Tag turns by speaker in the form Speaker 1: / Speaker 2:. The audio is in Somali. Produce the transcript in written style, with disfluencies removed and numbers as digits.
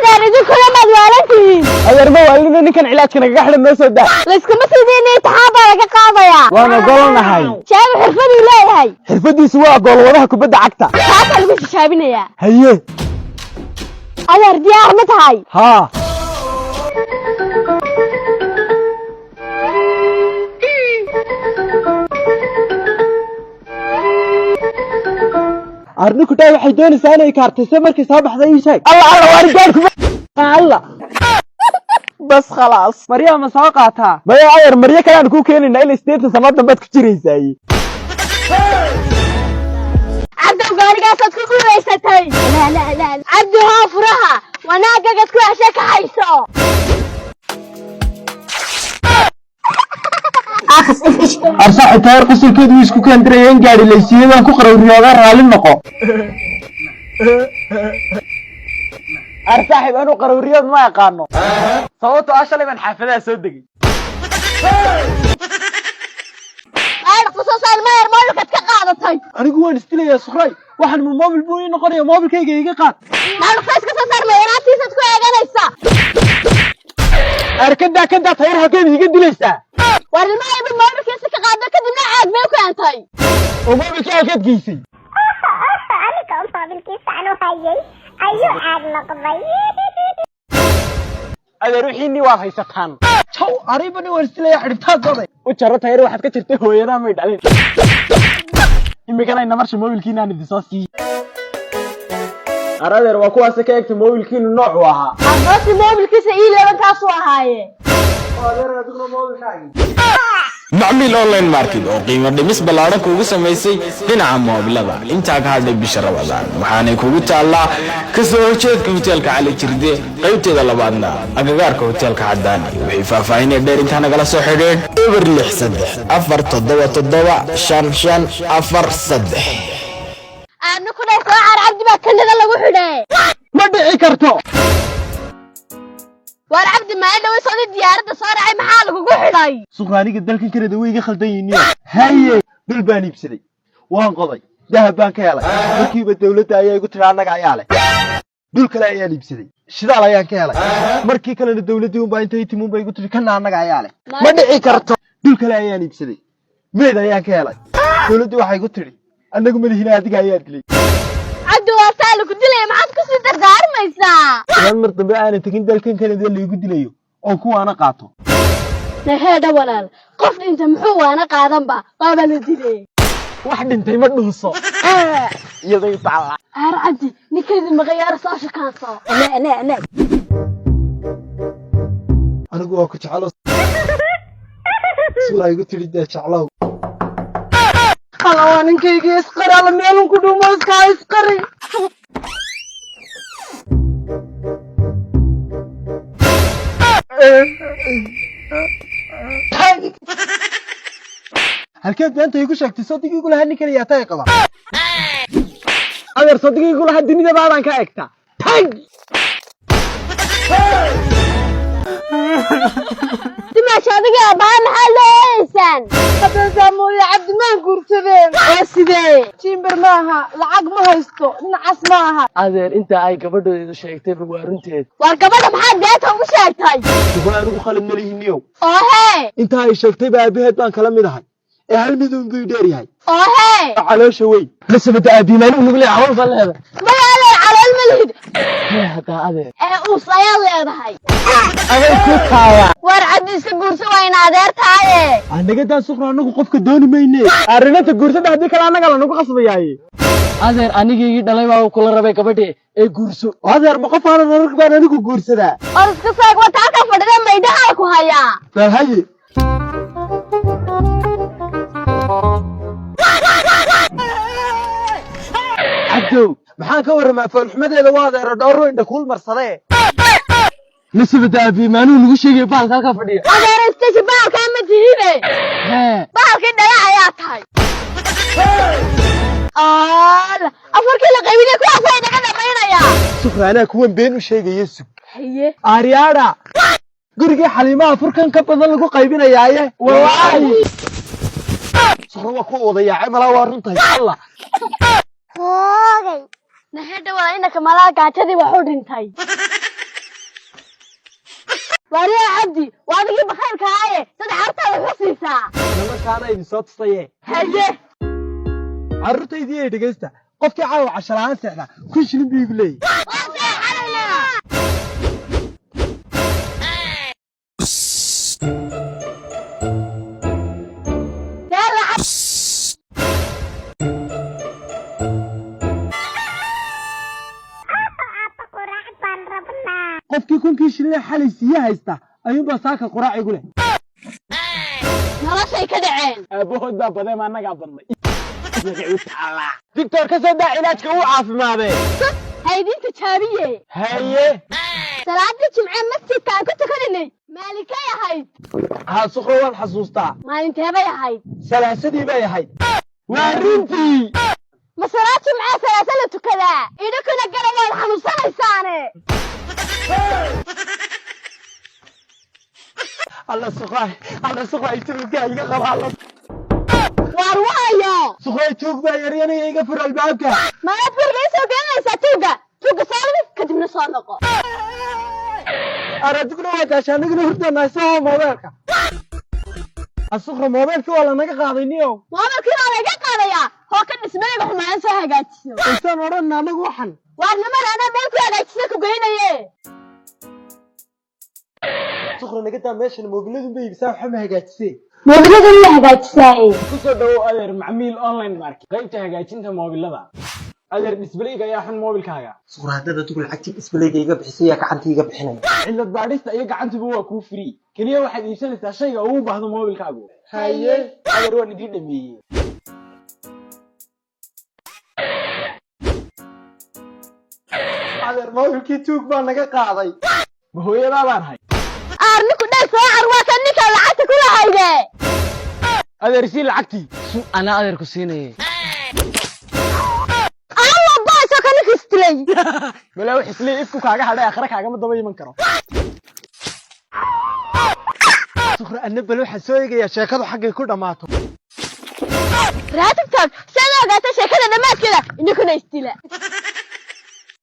Speaker 1: Adeer, idinkuna maad waalantihiin?
Speaker 2: Adeer, ma waalina. Ninkan cilaajka nagaga xidhan noo soo daa.
Speaker 1: Layskuma sidiina, imtixaan baa laga qaadayaa.
Speaker 2: Waan ogolnahay.
Speaker 1: Jaabi xirfaduu leeyahay.
Speaker 2: Xirfadiisu waa goolwadaha kubadda cagta.
Speaker 1: Taasaa lagu tijaabinayaa.
Speaker 2: Haye.
Speaker 1: Adeer, diyaar ma tahay?
Speaker 2: Haa. Arninku taa waxay doonaysaa inay kaartayso markay soo baxday. Ii sheeg. Alla, alla, waari gaadhku, alla, bas, khalaas. Maryaa ma soo qaataa? Maya adeer, maryo kale aan kuu keenaynaa. Ilaa 80 sano dambaad ku jiraysaaye.
Speaker 1: Cabdow, gaarigaasaad ku guulaysatay. Cabdi, hoo furaha wanaagagaad ku heshay ka hayso.
Speaker 2: Arsaaxi taayar qosolkeedu wuu isku kaandiraya. In gaadhi laysiiyey baan ku qarawriyoodaa, raalli noqo. Arsaaxib, anuu qarawriyood ma aqaano, sababtoo ah shalay baan xaafadaha soo degay.
Speaker 1: Maayar maayar, moobilkaad ka qaadatay.
Speaker 2: Anigu waan isdilayaa, Sukray. Waxaan mu moobil buu ii noqonaya? Moobilkayga iga qaad.
Speaker 1: Maayarka iska soo saar, mayaraantiisaad ku eeganaysaa.
Speaker 2: Arkadaa, kadaa, tayar, halkeed iiga dilaysaa?
Speaker 1: Waar, ilmaha iba moobilkiisa ka qaado, kadibna caag bay ku keentay.
Speaker 2: Oo moobilkii halkeed geysay?
Speaker 3: Aniga moobilkiisa aan u hayay ayuu caag noqday.
Speaker 2: Adeer, wixiinii waad haysataan. Jaw, aribani waan isdilayaa, xidhibtaad goday u jaro. Tayar, waxaad ka jirtay hooyadaa may dhalin. Imikana inamarsha moobilkiina aan idin soo siiy. Ar adeer, waa kuwaasi ka eegtay moobilkiinu noocu ahaa.
Speaker 1: Ardooti moobilkiisa ii leebankaasuu ahaaye.
Speaker 4: Macmiil Online Market oo qiimo dhimis ballaadhan kuugu samaysay dhinaca moobilada intaa ka hadhay bisha Ramadaan, waxaanay kugu taallaa kasoo horjeedka hoteelka Cali Jirde, qaybteeda labaadna agagaarka hoteelka Cadaani. Wixii faahfaahinee dheer intaa nagala soo xidhiidh 0634775543.
Speaker 1: Aadna ku dhay soo car, Cabdi baa kanada lagu xidhee.
Speaker 2: Ma dhici karto.
Speaker 1: Waar Cabdi, maalin dhaway socday diyaaradda soo raacay, maxaa lagugu xidhay?
Speaker 2: Suqa, aniga dalkan Kanada way iga khaldan yihiin. Haye, dhul baan iibsaday, waan qoday, dahab baan ka helay. Markiiba dawladda ayaa igu tiri annaga ayaa leh. Dhul kale ayaan iibsaday, shidaal ayaan ka helay. Markii kalena dawladdii unbaa intay timi unbaa igu tiri kana annaga ayaa leh. Ma dhici karto. Dhul kale ayaan iibsaday, meed ayaan ka helay. Dawladdii waxay igu tiri annagu malihina, adiga ayaa dilay.
Speaker 1: Cabdi, waa saa lagu dilaya, maxaad kusii dardaarmaysaa?
Speaker 2: Inaan mar dambe aanan tegin dalkan Kanada laigu dilayo oo kuwaana qaato.
Speaker 1: Naheedha walaal, qof dhinta muxuu waana qaadanba? Waaba la dilay.
Speaker 2: Wax dhintay ma dhuuso iyaday taala.
Speaker 1: Aar Cabdi, ninkeedii maqayaaro soo shakaanso. Ane ane ane.
Speaker 2: Anigu waa ku jeclo. Suraa igu tiri dee jeclow.
Speaker 5: Alla, waa ninkaygii, isqari. Alla, meelun ku dhuumo, iskaa isqari.
Speaker 2: Halkeed beenta igu sheegtay? Sodigii igu lahaa ninkan ayaa tay qaba. Adeer, sodigii igu lahaa dunida baadaan ka egta tag.
Speaker 1: Dimaasha, adiga aabbaha maxaa loo eedaysaan?
Speaker 5: Haddaan saamooye, Cabdi maan guursadeen.
Speaker 1: Oo sidee?
Speaker 5: Jiimber maaha, lacag ma haysto, dhinacas ma aha.
Speaker 6: Adeer, inta ay gabadhoodu sheegtayba waa runteed.
Speaker 1: Waar gabadha maxaad beenta ugu sheegtay?
Speaker 2: Suqa, anigu khalad ma lihiniyow.
Speaker 1: Oo hee?
Speaker 2: Intaa ay sheegtayba aabaheed baan kala mid ahay ee hal mid un buu dheer yahay.
Speaker 1: Oo hee?
Speaker 2: Caloosha weyn la sabada aabiimaan unugu leeyahay, calool baan leedahay.
Speaker 1: Maya adeer, calool ma lihid.
Speaker 6: Hee haddaa adeer.
Speaker 1: Ee uus ayaad leedahay.
Speaker 2: Aday ku taala.
Speaker 1: Waar Cabdi, iska guurso, waa ina adeer tahaye.
Speaker 2: Anagadaa Suqra, anagu qofka dooni mayne. Arrinanta guursada, haddii kale annaga lanagu qasbayaaye.
Speaker 6: Adeer, anigaygii dhalay baa kula rabay gabadhe ee guurso.
Speaker 2: Adeer, ma qof aanan arag baan anigu guursadaa?
Speaker 1: Or iska saag, wata halkaa fadhida maydhahaa ku hayaa.
Speaker 2: Bal haye. Cabdow, maxaan ka warramaa foolxumadeeda? Waa adeero dhowro indha kuul marsadee.
Speaker 6: Nasabada aabiimaanuhu lagu sheegay bahalka halkaa fadhiya.
Speaker 1: Adeer, istaji, bahalkaa ma tihide.
Speaker 6: Hee?
Speaker 1: Bahalkii dhala ayaa tahay. Alla, afarkii la qaybinay kuwaas inaga dhamaynaya.
Speaker 2: Suqra, anaa kuwan been u sheegaya, sug.
Speaker 1: Haye.
Speaker 2: Aaryaadha, gurigii Xaliimaha furkan ka badan lagu qaybinayaaye. Wallaahi Suqra, waa ku wadayaacay malaa, waa runtahay alla.
Speaker 3: Hoogay.
Speaker 1: Nahedha walaa, inaka malaa gaajadii wax u dhintay. Waariyaa Cabdi, waa adigii bakhaylka aaye, dad carruurtaada xusiisaa.
Speaker 6: Nimankaana idin soo tusaye.
Speaker 1: Haye.
Speaker 6: Carruurtaydii ee dhegaysta, qofkii caawa casho la'aan seexda 1000 shilin buu igu leeyahy.
Speaker 1: Waan seexanaynaa. Dee lacag.
Speaker 3: Aabba, aabba, quraac baan rabnaa.
Speaker 6: Qofkii 1000-kii shilin ee xalay siiye haysta ayuunbaa saaka quraac igu leh.
Speaker 1: Noloshay ka dhaceen.
Speaker 4: Aabahood baa baday, ma annagaa badnay? Doctor, ka soo daa cilaajka, uu caafimaadee.
Speaker 1: Ha idin tijaabiye.
Speaker 4: Haye.
Speaker 1: Salaadii Jimce masjidka aan ku tukanaynay maalinkay ahayd?
Speaker 6: Haa Sukhro, waan xasuustaa.
Speaker 1: Maalinteebay ahayd?
Speaker 6: Salaasadii bay ahayd, waa runtii.
Speaker 1: Ma salaad Jimce salaasa la tukadaa? Idinkuna gara waad xanuunsanaysaane.
Speaker 6: Alla Sukhraay, alla Sukhraay, tuuggaa iga qaba, alla.
Speaker 1: Waar waayo?
Speaker 6: Sukhraay, tuug baa yaryanaya, iga fur albaabka.
Speaker 1: Maad guriga ii soo gelinaysaa tuugga? Tuugga soo dhig, kadibna soo noqo.
Speaker 6: Aradiguna waa gaasha, aniguna hurdanaa. Isagoo moobeelka Asukhra, moobeelkii waa lanaga qaaday niyow.
Speaker 1: Moobilkii baa laga qaadayaa hoo ka dhismayga xumaan soo hagaajiso.
Speaker 6: Isaan odhanna anagu waxan.
Speaker 1: Waar niman, anaa meel ku hagaajisa ku geynaye.
Speaker 6: Sukhra, naga daa meeshan, moobiladun bay iibsaa, waxa ma hagaajisee.
Speaker 1: Moobiladan la hagaajisaaye.
Speaker 4: Ku soo dhawow adeer Macmiil Online Market, qaybta hagaajinta moobilada. Adeer, display-ga ayaa xun moobilkaaga.
Speaker 6: Sukhra, haddaad adigu lacagtii display-ga iga bixisay, yaa gacanta iga bixinaya?
Speaker 4: Cilad baadhista iyo gacantuba waa kuu free. Keliya waxaad iibsanaysaa shayga ugu baahdo moobilkaagu.
Speaker 6: Haye.
Speaker 4: Adeer, waan idiin dhameeyey.
Speaker 6: Adeer, moobilkii tuug baa naga qaaday.
Speaker 4: Ma hooyadaa baan hay?
Speaker 1: Aar ninku dheer soo car, waa kan ninka lacagta kula hayde.
Speaker 4: Adeer, sii lacagtii.
Speaker 5: Anaa adeer ku siinayay.
Speaker 1: Alla baaso ka ninka istilay.
Speaker 4: Balaa wax isleey ifku kaaga hadhay, akhre kaagama daba iman karo.
Speaker 6: Sukhra, anna bal waxaan soo eegayaa sheekadu xaggay ku dhammaato.
Speaker 1: Raa TikTok si aad ogaata sheekada dhammaadkeeda, idinkuna istila.